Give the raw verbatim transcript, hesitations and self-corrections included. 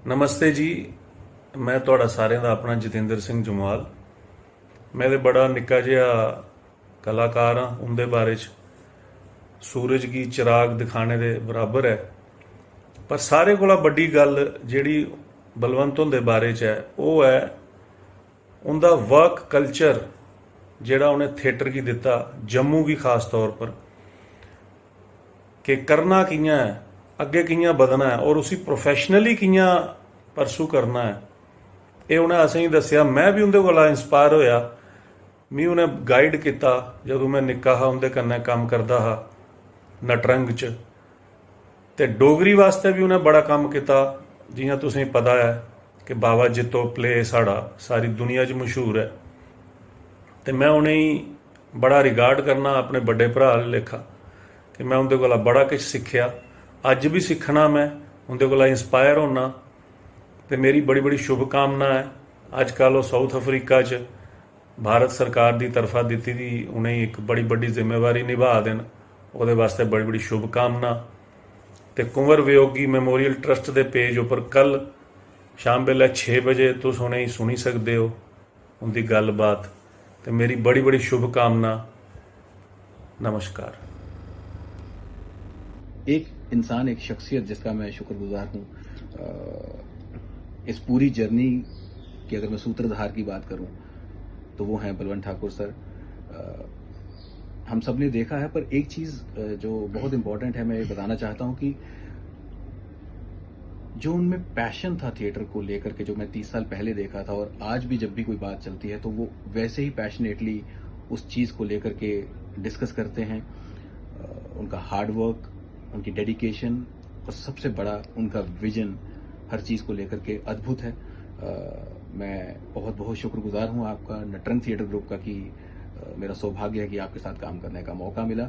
नमस्ते जी, मैं थुआढ़ा सारें दा अपना जितेंद्र सिंह जम्वाल। मैं ते बड़ा निक्का जेहा कलाकार आं। उं'दे बारे च सूरज गी चराग दिखाने दे बराबर ऐ। पर सारे कोला बड्डी गल्ल जेह्ड़ी बलवंत हुंदे बारे च ऐ, ओह् ऐ उं'दा वर्क कल्चर, जेह्ड़ा उ'नें थिएटर गी दित्ता, जम्मू गी खास तौर पर, कि करना कि'यां ऐ, अग्गें कि'यां बधना ऐ और उसी प्रोफेशनली कि'यां परसू करना ऐ, एह् उ'नें असेंगी दस्सेआ। मैं बी उं'दे कोला इंस्पायर होएआ। मी उ'नें गाइड कीता। जदूं मैं निक्का हा, उं'दे कन्नै कम्म करदा हा नटरंग च, ते डोगरी वास्तै बी उ'नें बड़ा कम्म कीता। जि'यां तुसेंगी पता ऐ कि बाबा जित्तो प्ले साढ़ा सारी दुनिया च मशहूर ऐ, ते मैं उ'नेंगी बड़ा रिगार्ड करना अपने बड्डे भ्राऽ आह्ले लेखा, कि मैं उं'दे कोला बड़ा किश सिक्खेआ। अज्ज बी सिक्खना मैं, उं'दे कोला इंस्पायर होना। ते मेरी बड़ी बड़ी शुभकामना ऐ। अजकल ओह् साउथ अफ्रीका च भारत सरकार दी तरफा दित्ती दी उ'नेंगी इक बड़ी बड्डी जिम्मेवारी निभा दे न, ओह्दे वास्तै बड़ी बड़ी शुभकामना। ते कुंवर वियोगी मेमोरियल ट्रस्ट दे पेज उप्पर कल शाम बेल्लै छे बजे तुस उ'नेंगी सुनी सकदे ओ, उं'दी गल्लबात। ते मेरी बड़ी बड़ी शुभकामना। नमस्कार। एक इंसान, एक शख्सियत जिसका मैं शुक्रगुजार हूँ, अ, इस पूरी जर्नी की अगर मैं सूत्रधार की बात करूँ तो वो हैं बलवंत ठाकुर सर। अ, हम सब ने देखा है, पर एक चीज़, अ, जो बहुत इम्पोर्टेंट है, मैं ये बताना चाहता हूँ कि जो उनमें पैशन था थिएटर को लेकर के, जो मैं तीस साल पहले देखा था और आज भी जब भी कोई बात चलती है तो वो वैसे ही पैशनेटली उस चीज़ को लेकर के डिस्कस करते हैं। अ, उनका हार्ड वर्क, उनकी डेडिकेशन और सबसे बड़ा उनका विजन हर चीज़ को लेकर के अद्भुत है। अ, मैं बहुत बहुत शुक्रगुजार हूँ आपका, नटरंग थिएटर ग्रुप का, कि अ, मेरा सौभाग्य है कि आपके साथ काम करने का मौका मिला।